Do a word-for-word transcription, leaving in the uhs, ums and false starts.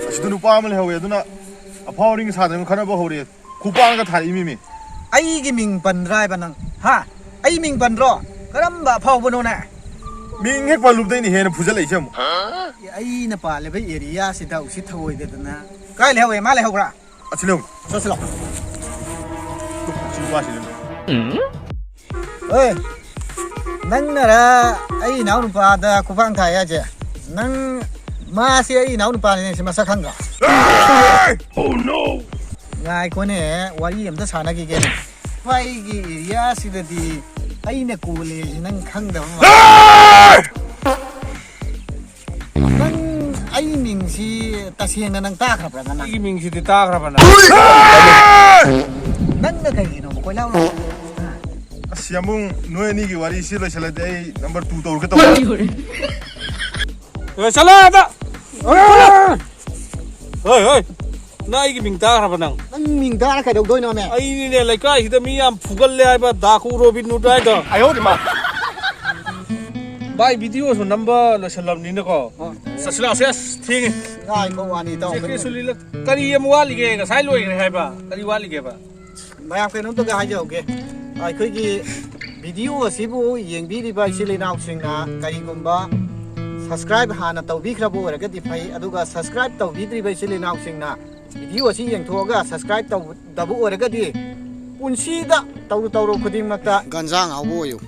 ꯑꯁꯤꯗ ꯅꯨꯄꯥ ꯑꯃ ꯂꯩꯍꯧꯋꯦ, ꯑꯗꯨꯅ ꯑꯐꯥꯎ ꯑꯔꯤꯡ ꯁꯥꯗꯅ ꯈꯠꯅꯕ ꯍꯧꯔꯦ꯫ ꯈꯨꯄꯥꯛꯅꯒ ꯊꯥꯔꯛꯏ ꯃꯤꯃꯤ꯫ ꯑꯩꯒꯤ ꯃꯤꯡ ꯄꯟꯗ꯭ꯔꯥ ꯍꯥꯏꯕ ꯅꯪ? ꯍꯥ? ꯑꯩ ꯃꯤꯡ ꯄꯟꯗ꯭ꯔꯣ? ꯀꯔꯝꯕ ꯑꯐꯥꯎꯕꯅꯣꯅꯦ? ꯃꯤꯡ ꯍꯦꯛ ꯄꯜꯂꯨꯕꯗꯩꯅꯦ ꯍꯦꯟꯅ ꯐꯨꯖꯜꯂꯛꯏꯁꯦ ꯑꯃꯨꯛ꯫ ꯑꯩꯅ ꯄꯥꯜꯂꯤꯕ area ꯁꯤꯗ ꯎꯁꯤꯠ ꯊꯑꯣꯏꯗꯗꯅ꯫ ꯀꯥꯏ ꯂꯩꯍꯧꯋꯦ? ꯃꯥ ꯂꯩꯍꯧꯕ꯭ꯔꯥ? ꯑꯁꯤ ꯂꯩꯍꯧ꯫ ꯆꯠꯁꯤ ꯂꯥꯎ꯫ ꯇꯨ, ꯑꯁꯤ ꯅꯨꯄꯥꯁꯤꯅ꯫ ꯑꯦ, ꯅꯪꯅꯔ ꯑꯩ ꯏꯅꯥꯎ ꯅꯨꯄꯥꯗ ꯈꯨꯄꯥꯛ ꯊꯥꯏ ꯍꯥꯏꯁꯦ? ꯅꯪ, ꯃꯥꯁꯤ ꯑꯩ ꯏꯅꯥꯎ ꯅꯨꯄꯥꯅꯤꯅꯦ, ꯁꯤ ꯃꯁꯛ ꯈꯪꯗ꯭ꯔꯥ? ꯉꯥꯏꯈꯣꯅꯦ, ꯋꯥꯔꯤ ꯑꯝꯇ ꯁꯥꯟꯅꯈꯤꯒꯦꯅꯦ꯫ ꯑꯩꯒꯤ area ꯁꯤꯗꯗꯤ ꯑꯩꯅ ꯀꯣꯜꯂꯦꯁꯤ ꯅꯪ ꯈꯪꯗꯕ ꯃꯥꯜꯂꯦ꯫ ꯅꯪ ꯑꯩ ꯃꯤꯡꯁꯤ ꯇꯁꯦꯡꯅ ꯅꯪ ꯇꯥꯈ꯭ꯔꯕ꯭ꯔꯥ ꯅꯪ? ꯑꯩꯒꯤ ꯃꯤꯡꯁꯤꯗꯤ ꯇꯥꯈ꯭ꯔꯕ ꯅꯪ? ꯅꯪꯅ ꯀꯩꯒꯤꯅꯣ ꯀꯣꯏꯂꯥꯎ ꯂꯥꯎ-, ꯑꯁ, ꯌꯥꯝꯕꯨꯡ, ꯅꯣꯏ ꯑꯅꯤꯒꯤ ꯋꯥꯔꯤꯁꯤ ꯂꯣꯏꯁꯤꯜꯂꯗꯤ ꯑꯩ number two ꯇꯧꯔꯒꯦ ꯇꯧꯕ꯫ ꯑꯦ, ꯆꯠꯂꯣ ꯑꯥꯗ! ꯍꯣꯏ, ꯍꯣꯏ꯫ ꯅꯪ ꯑꯩꯒꯤ ꯃꯤꯡ ꯇꯥꯈ꯭ꯔꯕ ꯅꯪ? ꯅꯪ ꯃꯤꯡ ꯇꯥꯔ ꯀꯩꯗꯧꯗꯣꯏꯅꯣꯃꯦ? ꯑꯩꯅꯤꯅꯦ ꯂꯩꯀꯥꯏꯁꯤꯗ ꯃꯤ ꯌꯥꯝ ꯐꯨꯒꯜꯂꯦ ꯍꯥꯏꯕ ꯗꯥꯀꯨ ꯔꯣꯕꯤꯟ ꯍꯨꯗ ꯍꯥꯏꯗꯣ꯫ ꯑꯌꯣ ꯃꯥ꯫ ꯚꯥꯏ, video ꯁꯨ ꯅꯝꯕ ꯂꯣꯏꯁꯜꯂꯝꯅꯤꯅꯀꯣ꯫ ꯑꯣ꯫ ꯆꯠꯁꯤꯜꯂꯛꯑꯁꯦ, ꯑꯁ, ꯊꯦꯡꯉꯦ꯫ ꯉꯥꯏꯈꯣ, ꯋꯥꯅꯤ ꯇꯧ꯫ ꯆꯦꯛꯀꯦ ꯁꯨꯂꯤꯂ-, ꯀꯔꯤ ꯑꯃ ꯋꯥꯠꯂꯤꯒꯦ? ꯉꯁꯥꯏ ꯂꯣꯏꯈ꯭ꯔꯦ ꯍꯥꯏꯕ꯫ ꯀꯔꯤ ꯋꯥꯠꯂꯤꯒꯦꯕ? ꯃꯌꯥꯝ ꯀꯩꯅꯣꯝꯇꯒ ꯍꯥꯏꯖꯍꯧꯒꯦ꯫ ꯑꯩꯈꯣꯏꯒꯤ video ꯑꯁꯤꯕꯨ ꯌꯦꯡꯕꯤꯔꯤꯕ ꯏꯆꯤꯜ ꯏꯅꯥꯎꯁꯤꯡꯅ ꯀꯔꯤꯒꯨꯝꯕ subscribe ꯍꯥꯟꯅ ꯇꯧꯕꯤꯈ꯭ꯔꯕ ꯑꯣꯏꯔꯒꯗꯤ ꯐꯩ, ꯑꯗꯨꯒ subscribe ꯇꯧꯕꯤꯗ꯭ꯔꯤꯕ ꯏꯆꯤꯜ ꯏꯅꯥꯎꯁꯤꯡꯅ video ꯑꯁꯤ ꯌꯦꯡꯊꯣꯛꯑꯒ subscribe ꯇꯧꯗꯕ ꯑꯣꯏꯔꯒꯗꯤ ꯄꯨꯟꯁꯤꯗ ꯇꯧꯔꯨ ꯇꯧꯔꯨ ꯈꯨꯗꯤꯡꯃꯛꯇ ꯒꯟꯖꯥ ꯉꯥꯎꯕ ꯑꯣꯏꯌꯨ꯫